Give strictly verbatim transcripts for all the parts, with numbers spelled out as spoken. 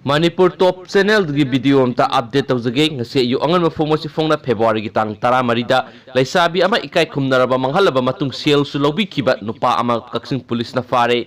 ꯃꯅꯤꯄꯨꯔ ꯇꯣꯞ ꯆꯦꯅꯦꯜꯒꯤ video ꯑꯝꯇ update ꯇꯧꯖꯒꯦ꯫ ꯉꯁꯤ ꯑꯌꯨꯛ ꯑꯉꯟꯕ ꯐꯣꯡꯕꯁꯤ ꯐꯣꯡꯅ ꯐꯦꯕ꯭ꯔꯨꯋꯥꯔꯤꯒꯤ ꯇꯥꯡ ꯇꯔꯥꯃꯔꯤꯗ ꯂꯩꯁꯥꯕꯤ ꯑꯃ ꯏꯀꯥꯏ ꯈꯨꯝꯅꯔꯕ ꯃꯥꯡꯍꯜꯂꯕ ꯃꯇꯨꯡ ꯁꯦꯜꯁꯨ ꯂꯧꯕꯤꯈꯤꯕ ꯅꯨꯄꯥ ꯑꯃ ꯀꯛꯆꯤꯡ ꯄꯨꯂꯤꯁꯅ ꯐꯥꯔꯦ꯫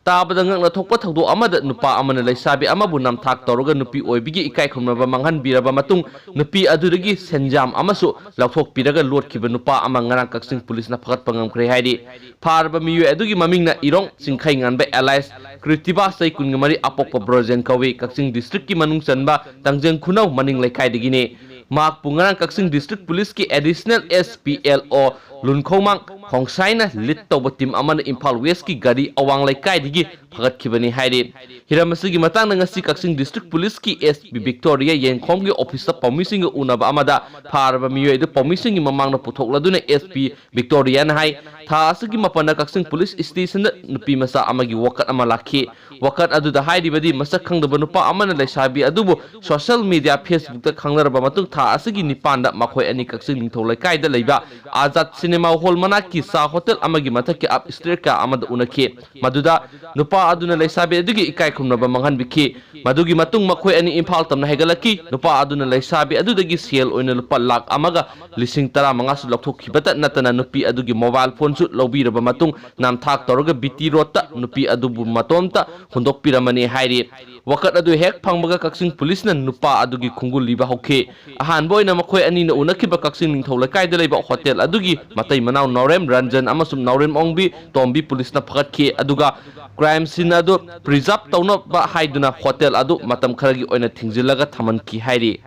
ꯇꯥꯕꯗ ꯉꯛꯅ ꯊꯣꯛꯄ ꯊꯧꯗꯣꯛ ꯑꯃꯗ ꯅꯨꯄꯥ ꯑꯃꯅ ꯂꯩꯁꯥꯕꯤ ꯑꯃꯕꯨ ꯅꯝꯊꯥꯛ ꯇꯧꯔꯒ ꯅꯨꯄꯤ ꯑꯣꯏꯕꯤꯒꯤ ꯏꯀꯥꯏ ꯈꯨꯝꯅꯕ ꯃꯥꯡꯍꯟꯕꯤꯔꯕ ꯃꯇꯨꯡ ꯅꯨꯄꯤ ꯑꯗꯨꯗꯒꯤ ꯁꯦꯟꯖꯥꯝ ꯑꯃꯁꯨ ꯂꯧꯊꯣꯛꯄꯤꯔꯒ ꯂꯣꯠꯈꯤꯕ ꯅꯨꯄꯥ ꯑꯃ ꯉꯔꯥꯡ ꯀꯛꯆꯤꯡ ꯄꯨꯂꯤꯁꯅ ꯐꯒꯠꯄ ꯉꯝꯈ꯭ꯔꯦ ꯍꯥꯏꯔꯤ꯫ ꯐꯥꯔꯕ ꯃꯤꯑꯣꯏ ꯑꯗꯨꯒꯤ ꯃꯃꯤꯡꯅ ꯏꯔꯣꯡ ꯆꯤꯡꯈꯩꯉꯥꯟꯕ alias ꯀ꯭ꯔꯤꯇꯤꯕꯥ ꯆꯍꯤ ꯀꯨꯟꯒ ꯃꯔꯤ ꯑꯄꯣꯛꯄ ꯕ꯭ꯔꯣꯖꯦꯟ ꯀꯧꯏ꯫ ꯀꯛꯆꯤꯡ ꯗꯤꯁꯇ꯭ꯔꯤꯛꯀꯤ ꯃꯅꯨꯡ ꯆꯟꯕ ꯇꯥꯡꯖꯦꯡ ꯈꯨꯅꯧ ꯃꯅꯤꯡ ꯂꯩꯀꯥꯏꯗꯒꯤꯅꯤ꯫ ꯃꯍꯥꯛꯄꯨ ꯉꯔꯥꯡ ꯀꯛꯆꯤꯡ ꯗꯤꯁꯇ꯭ꯔꯤꯛ ꯄꯨꯂꯤꯁꯀꯤ ꯑꯦꯗꯤꯁꯅꯦꯜ ꯑꯦꯁ ꯄꯤ ꯑꯦꯜ ꯑꯣ ꯂꯨꯟꯈꯧꯃꯥꯡ ꯈꯣꯡꯁꯥꯏꯅ ꯂꯤꯗ ꯇꯧꯕ ꯇꯤꯝ ꯑꯃꯅ ꯏꯝꯐꯥꯜ ꯋꯦꯁꯀꯤ ꯒꯥꯔꯤ ꯑꯋꯥꯡ ꯂꯩꯀꯥꯏꯗꯒꯤ ꯐꯒꯠꯈꯤꯕꯅꯤ ꯍꯥꯏꯔꯤ꯫ ꯍꯤꯔꯝ ꯑꯁꯤꯒꯤ ꯃꯇꯥꯡꯗ ꯉꯁꯤ ꯀꯛꯆꯤꯡ ꯗꯤꯁꯇ꯭ꯔꯤꯛ ꯄꯨꯂꯤꯁꯀꯤ ꯑꯦꯁ ꯄꯤ ꯚꯤꯛꯇꯣꯔꯤꯌꯥ ꯌꯦꯡꯈꯣꯝꯒꯤ ꯑꯣꯐꯤꯁꯇ ꯄꯥꯎꯃꯤꯁꯤꯡꯒ ꯎꯅꯕ ꯑꯃꯗ ꯐꯥꯔꯕ ꯃꯤꯑꯣꯏ ꯑꯗꯨ ꯄꯥꯎꯃꯤꯁꯤꯡꯒꯤ ꯃꯃꯥꯡꯗ ꯄꯨꯊꯣꯛꯂꯗꯨꯅ ꯑꯦꯁ ꯄꯤ ꯚꯤꯛꯇꯣꯔꯤꯌꯥꯅ ꯍꯥꯏ, ꯊꯥ ꯑꯁꯤꯒꯤ ꯃꯥꯄꯟꯗ ꯀꯛꯆꯤꯡ ꯄꯨꯂꯤꯁ ꯁ꯭ꯇꯦꯁꯟꯗ ꯅꯨꯄꯤ ꯃꯆꯥ ꯑꯃꯒꯤ ꯋꯥꯀꯠ ꯑꯃ ꯂꯥꯛꯈꯤ꯫ ꯋꯥꯀꯠ ꯑꯗꯨꯗ ꯍꯥꯏꯔꯤꯕꯗꯤ ꯃꯁꯛ ꯈꯪꯗꯕ ꯅꯨꯄꯥ ꯑꯃꯅ ꯂꯩꯁꯥꯕꯤ ꯑꯗꯨꯕꯨ ꯁꯣꯁꯤꯌꯦꯜ ꯃꯤꯗꯤꯌꯥ ꯐꯦꯁꯕꯨꯛꯇ ꯈꯪꯅꯔꯕ ꯃꯇꯨꯡ ꯊꯥ ꯑꯁꯤꯒꯤ ꯅꯤꯄꯥꯟꯗ ꯃꯈꯣꯏ ꯑꯅꯤ ꯀꯛꯆꯤꯡ ꯅꯤꯡꯊꯧ ꯂꯩꯀꯥꯏꯗ ꯂꯩꯕ ꯑꯥꯖꯥꯗ ꯁꯤꯅꯦꯃꯥ ꯍꯣꯜ ꯃꯅꯥꯛꯀꯤ ꯆꯥ ꯍꯣꯇꯦꯜ ꯑꯃꯒꯤ ꯃꯊꯛꯀꯤ ꯑꯞ ꯁ꯭ꯇꯦꯌꯔ ꯀꯌꯥ ꯑꯃꯗ ꯎꯅꯈꯤ꯫ ꯃꯗꯨꯗ ꯅꯨꯄꯥ ꯑꯗꯨꯅ ꯂꯩꯁꯥꯕꯤ ꯑꯗꯨꯒꯤ ꯏꯀꯥꯏ ꯈꯨꯝꯅꯕ ꯃꯥꯡꯍꯟꯕꯤꯈꯤ꯫ ꯃꯗꯨꯒꯤ ꯃꯇꯨꯡ ꯃꯈꯣꯏ ꯑꯅꯤ ꯏꯝꯐꯥꯜ ꯇꯝꯅ ꯍꯥꯏꯒꯠꯂꯛꯈꯤ꯫ ꯅꯨꯄꯥ ꯑꯗꯨꯅ ꯂꯩꯁꯥꯕꯤ ꯑꯗꯨꯗꯒꯤ ꯁꯦꯜ ꯑꯣꯏꯅ ꯂꯨꯄꯥ ꯂꯥꯈ ꯑꯃꯒ ꯂꯤꯁꯤꯡ ꯇꯔꯥꯃꯉꯥꯁꯨ ꯂꯧꯊꯣꯛꯈꯤꯕꯇ ꯅꯠꯇꯅ ꯅꯨꯄꯤ ꯑꯗꯨꯒꯤ ꯃꯣꯕꯥꯏꯜ ꯐꯣꯟꯁꯨ ꯂꯧꯕꯤꯔꯕ ꯃꯇꯨꯡ ꯅꯝꯊꯥꯛ ꯇꯧꯔꯒ ꯕꯤ ꯇꯤ ꯔꯣꯗꯇ ꯅꯨꯄꯤ ꯑꯗꯨꯕꯨ ꯃꯇꯣꯝꯇ ꯍꯨꯟꯗꯣꯛꯄꯤꯔꯝꯃꯅꯤ ꯍꯥꯏꯔꯤ꯫ ꯋꯥꯀꯠ ꯑꯗꯨ ꯍꯦꯛ ꯐꯪꯕꯒ ꯀꯛꯆꯤꯡ ꯄꯨꯂꯤꯁꯅ ꯅꯨꯄꯥ ꯑꯗꯨꯒꯤ ꯈꯣꯡꯒꯨꯜ ꯂꯤꯕ ꯍꯧꯈꯤ꯫ ꯑꯍꯥꯟꯕ ꯑꯣꯏꯅ ꯃꯈꯣꯏ ꯑꯅꯤꯅ ꯎꯅꯈꯤꯕ ꯀꯛꯆꯤꯡ ꯅꯤꯡꯊꯧ ꯂꯩꯀꯥꯏꯗ ꯂꯩꯕ ꯍꯣꯇꯦꯜ ꯑꯗꯨꯒꯤ ꯃꯇꯩ ꯃꯅꯥꯎ ꯅꯥꯎꯔꯦꯝ ꯔꯟꯖꯟ ꯑꯃꯁꯨꯡ ꯅꯥꯎꯔꯦꯝ ꯑꯣꯡꯕꯤ ꯇꯣꯝꯕꯤ ꯄꯨꯂꯤꯁꯅ ꯐꯒꯠꯈꯤ, ꯑꯗꯨꯒ ꯀ꯭ꯔꯥꯏꯝ ꯁꯤꯟ ꯑꯗꯨ ꯄ꯭ꯔꯤꯖꯥꯔꯚ ꯇꯧꯅꯕ ꯍꯥꯏꯗꯨꯅ ꯍꯣꯇꯦꯜ ꯑꯗꯨ ꯃꯇꯝ ꯈꯔꯒꯤ ꯑꯣꯏꯅ ꯊꯤꯡꯖꯤꯜꯂꯒ ꯊꯝꯍꯟꯈꯤ ꯍꯥꯏꯔꯤ꯫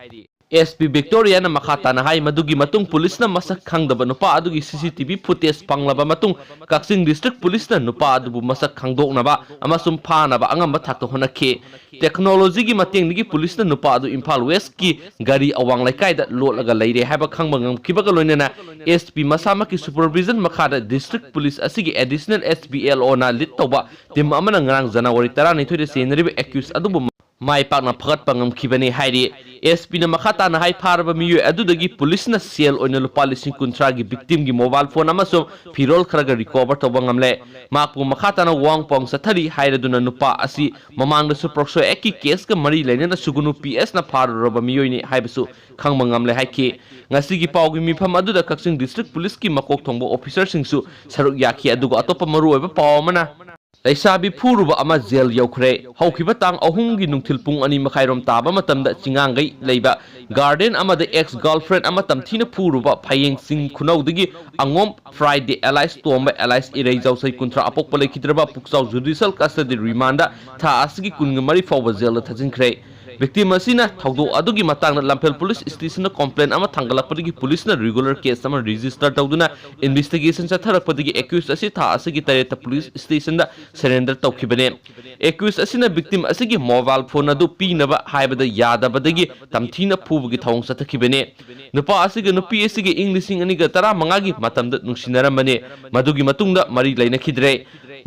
ꯑꯦꯁ ꯄꯤ ꯚꯤꯛꯇꯣꯔꯤꯌꯥꯅ ꯃꯈꯥ ꯇꯥꯅ ꯍꯥꯏ, ꯃꯗꯨꯒꯤ ꯃꯇꯨꯡ ꯄꯨꯂꯤꯁꯅ ꯃꯁꯛ ꯈꯪꯗꯕ ꯅꯨꯄꯥ ꯑꯗꯨꯒꯤ ꯁꯤ ꯁꯤ ꯇꯤ ꯚꯤ ꯐꯨꯇꯦꯖ ꯐꯪꯂꯕ ꯃꯇꯨꯡ ꯀꯛꯆꯤꯡ ꯗꯤꯁꯇ꯭ꯔꯤꯛ ꯄꯨꯂꯤꯁꯅ ꯅꯨꯄꯥ ꯑꯗꯨꯕꯨ ꯃꯁꯛ ꯈꯪꯗꯣꯛꯅꯕ ꯑꯃꯁꯨꯡ ꯐꯥꯅꯕ ꯑꯉꯝꯕ ꯊꯥꯛꯇ ꯍꯣꯠꯅꯈꯤ꯫ ꯇꯦꯛꯅꯣꯂꯣꯖꯤꯒꯤ ꯃꯇꯦꯡꯗꯒꯤ ꯄꯨꯂꯤꯁꯅ ꯅꯨꯄꯥ ꯑꯗꯨ ꯏꯝꯐꯥꯜ ꯋꯦꯁꯀꯤ ꯒꯥꯔꯤ ꯑꯋꯥꯡ ꯂꯩꯀꯥꯏꯗ ꯂꯣꯠꯂꯒ ꯂꯩꯔꯦ ꯍꯥꯏꯕ ꯈꯪꯕ ꯉꯝꯈꯤꯕꯒ ꯂꯣꯏꯅꯅ ꯑꯦꯁ ꯄꯤ ꯃꯁꯥꯃꯛꯀꯤ ꯁꯨꯄꯔꯚꯤꯖꯟ ꯃꯈꯥꯗ ꯗꯤꯁꯇ꯭ꯔꯤꯛ ꯄꯨꯂꯤꯁ ꯑꯁꯤꯒꯤ ꯑꯦꯗꯤꯁꯅꯦꯜ ꯑꯦꯁ ꯄꯤ ꯑꯦꯜ ꯑꯣꯅ ꯂꯤꯗ ꯇꯧꯕ ꯇꯤꯝ ꯑꯃꯅ ꯉꯔꯥꯡ ꯖꯅꯋꯥꯔꯤ ꯇꯔꯥꯅꯤꯊꯣꯏꯗ ꯆꯦꯟꯅꯔꯤꯕ ꯑꯦꯀ꯭ꯌꯨꯁ ꯑꯗꯨꯕꯨ ꯃꯥꯏ ꯄꯥꯛꯅ ꯐꯒꯠꯄ ꯉꯝꯈꯤꯕꯅꯤ ꯍꯥꯏꯔꯤ꯫ ꯑꯦꯁ ꯄꯤꯅ ꯃꯈꯥ ꯇꯥꯅ ꯍꯥꯏ, ꯐꯥꯔꯕ ꯃꯤꯑꯣꯏ ꯑꯗꯨꯗꯒꯤ ꯄꯨꯂꯤꯁꯅ ꯁꯦꯜ ꯑꯣꯏꯅ ꯂꯨꯄꯥ ꯂꯤꯁꯤꯡ ꯀꯨꯟꯊ꯭ꯔꯥꯒꯤ victimꯒꯤ mobile phone ꯑꯃꯁꯨꯡ ꯐꯤꯔꯣꯜ ꯈꯔꯒ recover ꯇꯧꯕ ꯉꯝꯂꯦ꯫ ꯃꯍꯥꯛꯄꯨ ꯃꯈꯥ ꯇꯥꯅ ꯋꯥꯍꯪ ꯄꯥꯎꯍꯪ ꯆꯠꯊꯔꯤ ꯍꯥꯏꯔꯗꯨꯅ ꯅꯨꯄꯥ ꯑꯁꯤ ꯃꯃꯥꯡꯗꯁꯨ ꯄ꯭ꯔꯣꯛꯁꯣ ꯑꯦꯛꯀꯤ caseꯀ ꯃꯔꯤ ꯂꯩꯅꯅ ꯁꯨꯒꯨꯅꯨ ꯄꯤ ꯑꯦꯁꯅ ꯐꯥꯔꯨꯔꯕ ꯃꯤꯑꯣꯏꯅꯤ ꯍꯥꯏꯕꯁꯨ ꯈꯪꯕ ꯉꯝꯂꯦ ꯍꯥꯏꯈꯤ꯫ ꯉꯁꯤꯒꯤ ꯄꯥꯎꯒꯤ ꯃꯤꯐꯝ ꯑꯗꯨꯗ ꯀꯛꯆꯤꯡ district policeꯀꯤ ꯃꯀꯣꯛ ꯊꯣꯡꯕ officerꯁꯤꯡꯁꯨ ꯁꯔꯨꯛ ꯌꯥꯈꯤ꯫ ꯑꯗꯨꯒ ꯑꯇꯣꯞꯄ ꯃꯔꯨꯑꯣꯏꯕ ꯄꯥꯎ ꯑꯃꯅ, ꯂꯩꯁꯥꯕꯤ ꯐꯨꯔꯨꯕ ꯑꯃ jail ꯌꯧꯈ꯭ꯔꯦ꯫ ꯍꯧꯈꯤꯕ ꯇꯥꯡ ꯑꯍꯨꯝꯒꯤ ꯅꯨꯡꯊꯤꯜ ꯄꯨꯡ ꯑꯅꯤ ꯃꯈꯥꯏꯔꯣꯝ ꯇꯥꯕ ꯃꯇꯝꯗ ꯆꯤꯉꯥꯡꯒꯩ ꯂꯩꯕ garden ꯑꯃꯗ ex girlfriend ꯑꯃ ꯇꯝꯊꯤꯅ ꯐꯨꯔꯨꯕ ꯐꯌꯦꯡ ꯆꯤꯡ ꯈꯨꯅꯧꯗꯒꯤ ꯑꯉꯣꯝ Friday alias ꯇꯣꯝꯕ alias ꯏꯔꯩꯖꯥꯎ ꯆꯍꯤ ꯀꯨꯟꯊ꯭ꯔꯥ ꯑꯄꯣꯛꯄ ꯂꯩꯈꯤꯗ꯭ꯔꯕ ꯄꯨꯛꯆꯥꯎ judicial custody remandꯗ ꯊꯥ ꯑꯁꯤꯒꯤ ꯀꯨꯟꯒ ꯃꯔꯤ ꯐꯥꯎꯕ jailꯗ ꯊꯥꯖꯤꯟꯈ꯭ꯔꯦ꯫ Victim ꯑꯁꯤꯅ ꯊꯧꯗꯣꯛ ꯑꯗꯨꯒꯤ ꯃꯇꯥꯡꯗ ꯂꯝꯐꯦꯜ police stationꯗ complaint ꯑꯃ ꯊꯥꯡꯒꯠꯂꯛꯄꯗꯒꯤ policeꯅ regular case ꯑꯃ register ꯇꯧꯗꯨꯅ investigation ꯆꯠꯊꯔꯛꯄꯗꯒꯤ accused ꯑꯁꯤ ꯊꯥ ꯑꯁꯤꯒꯤ ꯇꯔꯦꯠꯇ police stationꯗ surrender ꯇꯧꯈꯤꯕꯅꯦ꯫ Accused ꯑꯁꯤꯅ victim ꯑꯁꯤꯒꯤ mobile phone ꯑꯗꯨ ꯄꯤꯅꯕ ꯍꯥꯏꯕꯗ ꯌꯥꯗꯕꯗꯒꯤ ꯇꯝꯊꯤꯅ ꯐꯨꯕꯒꯤ ꯊꯧꯑꯣꯡ ꯆꯠꯊꯈꯤꯕꯅꯦ꯫ ꯅꯨꯄꯥ ꯑꯁꯤꯒ ꯅꯨꯄꯤ ꯑꯁꯤꯒ ꯏꯪ ꯂꯤꯁꯤꯡ ꯑꯅꯤꯒ ꯇꯔꯥꯃꯉꯥꯒꯤ ꯃꯇꯝꯗ ꯅꯨꯡꯁꯤꯅꯔꯝꯕꯅꯦ꯫ ꯃꯗꯨꯒꯤ ꯃꯇꯨꯡꯗ ꯃꯔꯤ ꯂꯩꯅꯈꯤꯗ꯭ꯔꯦ꯫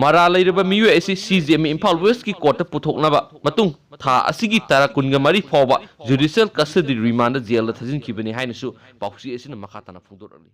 ꯃꯔꯥꯜ ꯂꯩꯔꯕ ꯃꯤꯑꯣꯏ ꯑꯁꯤ CJMA ꯏꯝꯐꯥꯜ Westꯀꯤ courtꯇ ꯄꯨꯊꯣꯛꯅꯕ ꯃꯇꯨꯡ ꯊꯥ ꯑꯁꯤꯒꯤ ꯇꯔꯥ ꯀꯨꯟꯒ ꯃꯔꯤ ꯐꯥꯎꯕ judicial custody remandꯗ jailꯗ ꯊꯥꯖꯤꯟꯈꯤꯕꯅꯤ ꯍꯥꯏꯅꯁꯨ ꯄꯥꯎꯆꯦ ꯑꯁꯤꯅ ꯃꯈꯥ ꯇꯥꯅ ꯐꯣꯡꯗꯣꯔꯛꯂꯤ꯫